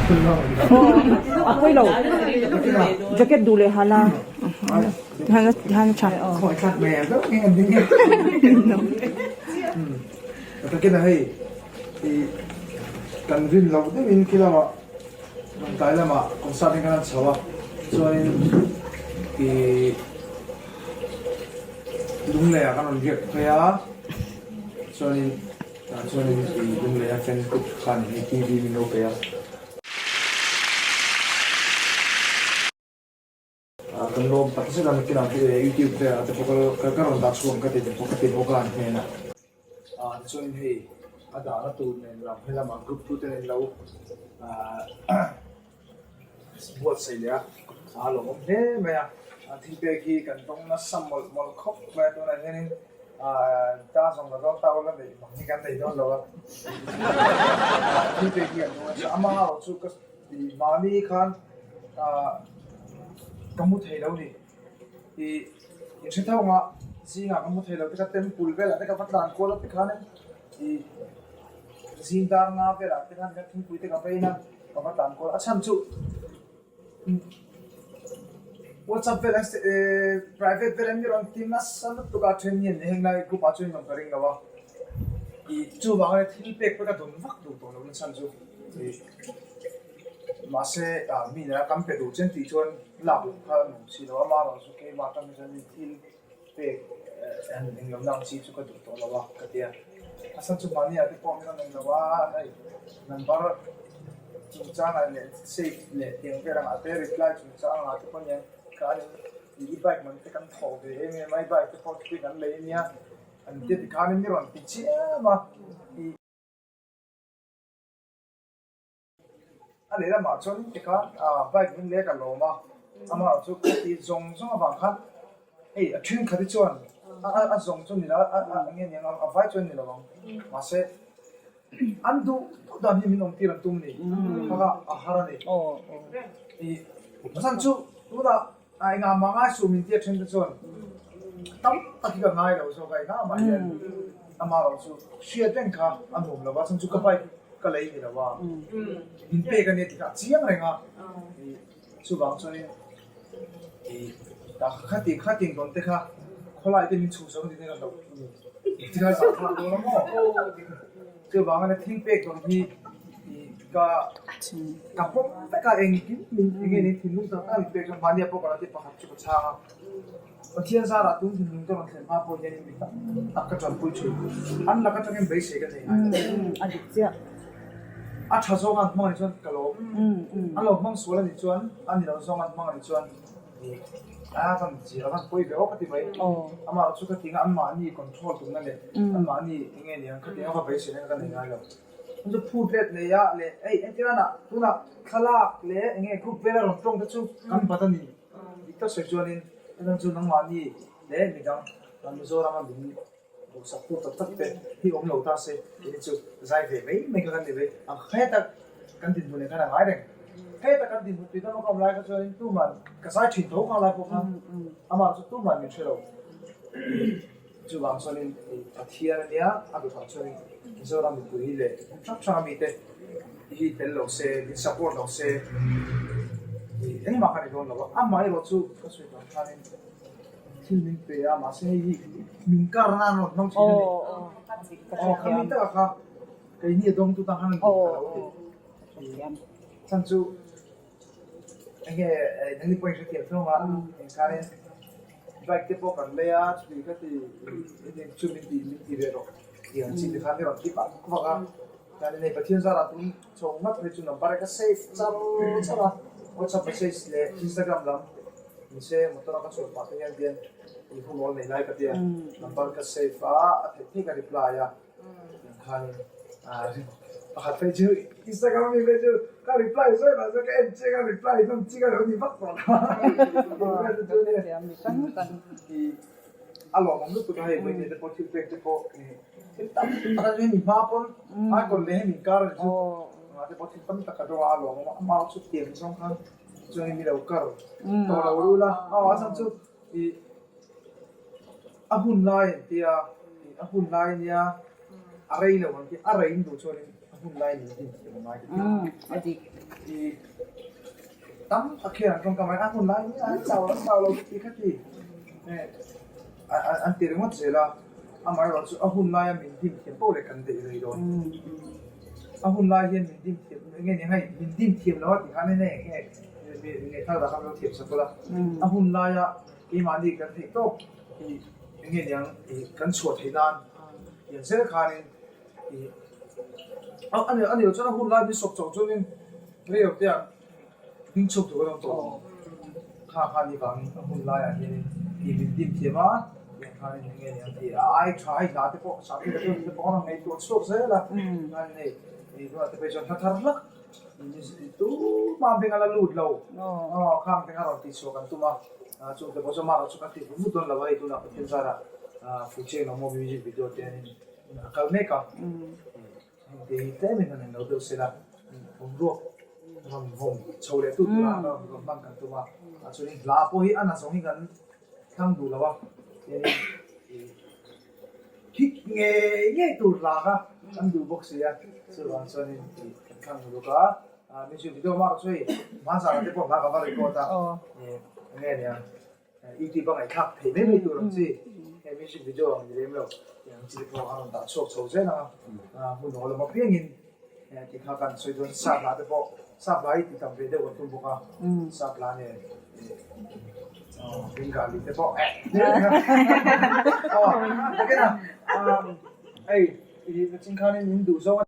A pawi lo. Jacket duh leh hala. Hana hana tha. Takin a hei i kan rin loh deuhin khi lamah Lawngtlai lamah concert in kan han chho a chuanin i Lunglei ah kan rawn riak phei a chuanin tah chuanin i Lunglei a fan group khan hei TV min lo pe a. Kan lawm tak zet a nakinah YouTube velah te pawh ka ka rawn dah chhuak ang ka ti bawk ka ti bawk a an hnenah. Tichuanin hei a dahna tur nen lam helamah group tu te nen lo buatsaih leh a, a lawmawm hle mai a. Thil pek hi kan tawng nasa mawlh mawlh khawp mai a tunah hianin ta zawng la dawn ta ula neih mang hi kan nei dawn lo a. Thil pek hi kan tawng nasa a amaherawhchu chu ka Mahni khan ka mu thei lo ni. I inhre tho anga zingah ka mu thei lo te kha temple velah te ka va tlan kual a tikhan i zing dar nga velah te khan thingpui te ka va in a ka va tlan kual a. A chhan chu WhatsApp velah private velah mi rawn ti nasa lutuk a then hian heng lai group ah chuan in awm ka ring lo a. I chuvang ania thil pek pawh ka dawn vak duh tawh lo na chhan chu i mahse ah mi nena kan pe duh chen tih chuan lak loh kha a nuam si lo a amaherawhchu keimah atang hi chuan mi thil pek han englo na ang chi chu ka duh tawh lo a ka ti a. A chhan chu mahni ah te pawh min rawn englo a hei number chungchangah leh save leh tiang vel angah te reply chungchangah te pawh nia khan i bike man te kan thawh ve em em a i bike te pawh chu kan lei ania. An ti tikhan in i rawn ti chiam a, i a lehlamah chuan tikhan bike min leh ka lawm a, amaherawh chu ka ti zawng zawng avang khan hei a thenkhat hi chuan a zawng chu ni lo a eng nge ni ang a vai chuan ni lo ang mahse an duh duh dan hi min awm tir an tum a ni kha kha a har a ni i chhan chu tunah A engah mah ngai suh min tia then te chuan tam tak hi ka ngai lo zawk a, engah mah hian amah erawh chu hriat reng kha a nuam lo a, chhan chu ka bike ka lei ni lo a, min pek a nia tih kha a chiang reng a, chuvang chuanin ih khati khatin rawn te kha khawlai te min chhuh zawk a ni te ka hlauh ti kha zah thlak dawn a maw? Chuvang a thil pek dawn hi ka ka pawm vek a engkim min eng nge ni thinlung tak tak min pek chuan mahnia pawh ka lo ti pakhat chu ka chhang a Pathian zarah tun thinlung ka rawn thlen hma pawh hianin mi tam tak ka tanpui thin an lak atangin beisei ka nei ngai a dik chiah a tha zawng an hmang anih chuan ka lawm an lo hmang sual anih chuan a ni lo zawng an hmang anih chuan A van zir a van pawi ve awk a ti mai. Amah chu ka ti nga anmahni control tumna leh anmahni eng nge niang kha tiang a va beisei na ka nei ngai lo. Chu chu phut let nei a leh hei entir anah tunah thlalak leh eng nge group vela rawn tawng te chu kan bat a ni. Dik tak sawi chuanin heng chu nangmahni leh midang Mizoram a min Duhsak tu tak tak te hi awm lo ta se kei chu zai ve mai mai kha kan ni ve ang. Heta kan dinhmun leh khan a ngai reng. Heta kan dinhmun tui dama ka awm lai kha chuanin tuman ka zai thin tho kha lai pawh khan amah chu tuman min hre lo. Chuvang chuanin Pathian a nia a dawtah chuanin Mizoram mipui leh hmun hrang hranga mite hi tel lo se, min support lo se engmah ka ni dawn lo a. Amaherawh chu ka sawi tawh ang khanin Thil min pe a, mahse hei hi min kar nan rawn hmang thin a ni. Aw, khami takah kha keini a dawngtu tan khan a ni ka lo ti. Chhan chu enge nangni pawhin hrethiam thung a, engkhanin bike te pawh kan lei a, chutih kha ti chu min ti min ti ve rawh tih ang chi te khan i rawn ti vak vak a. Chuanin hei Pathian zarah tun chho ngat phei chu number ka save char char a, WhatsApp message leh Instagram lam. Nise motor a ka chhuah pah te hian hian i hun awl nei lai ka tia number ka save a, a theih theih ka reply a khanin pakhat phei chu Instagram ami phei chu ka reply zawih mah se ka en chiang a reply hman chi ka lo ni vak tawh lo a lawmawm lutuk a hei vawiin te pawh thil pek te pawh thil tam tak a ni hma pawn icon leh hemi inkar a ni chu te pawh thil tam tak a dawng a a lawmawm a amah chu tiang zawng khan Chuan mi lo kar tawh lo rul a, aw a chhan chu ih a hun lai an tia ih a hun lai ania a rei lo an tia a rei in duh chuanin. hun lai min din thiam a ngai ka ti. I tam tak hian an tawngkam a, a hun lai hi an chau an chau lo ti kha ti an ti ringawt zel a, amaherawh chu a hun laia min dim thiam poh leh kan daih rei dawn. A hun lai hian min dim thiam eng nge ni hei min dim thiam lo a ti khan eng nge nge thar dah khan lo thiam sak ula, a hun laia keimahni kan theih tawk i eng nge niang i kan chhuah theih nan tiang zel khanin i a ni a ni lo chuan a hun lai min sawp chauh chuanin rei lo te ah hming chhuak tur kan awm tawh lo kha kha ni vangin a hun laiah hianin i min dim thiam a tiang khanin eng nge niang i a ai tha hei hla te pawh sah te te pawh a rawn ngaihtuah chhuak zel a khanin hei i tunah te phei chuan hla thar hlak Tumah beng a la lut lo. Aw, khang te kha rawn tihchhuah kan tum a, chung te pawh chu amah erawh chu kan tih vut vut dawn lo a, hei tunah Pathian zarah Fucheng Lawngmaw music video te hianin a kal mek a, heng te hi tlemin han en lo deuh sela, boruak rawn vawm chho leh tu tura rawn hman kan tum a, chuanin hla pawh hi a na zawng hi kan thlang duh lo a, chuanin Hit ngei ngei tur hla kha kan duh bawk si a, chuvang chuanin tih kan thlang uluk a, music video mah chu hei hmanzah te pawh hla ka va record a, eng nge nia youtube a ngaihthlak thei mai mai tur ang chi, hei music video ang ni lem lo tih ang chi te pawh a rawn dah chhuak chho zel ang a, hmun aw lam apiangin tih kha kan sawi dawn sap hla te pawh sap hla hi ti tam ve deuh kan tum bawk a, sap hla nen. Bengali te pawh eh. Hei, i nachin khanin in duh zawng a.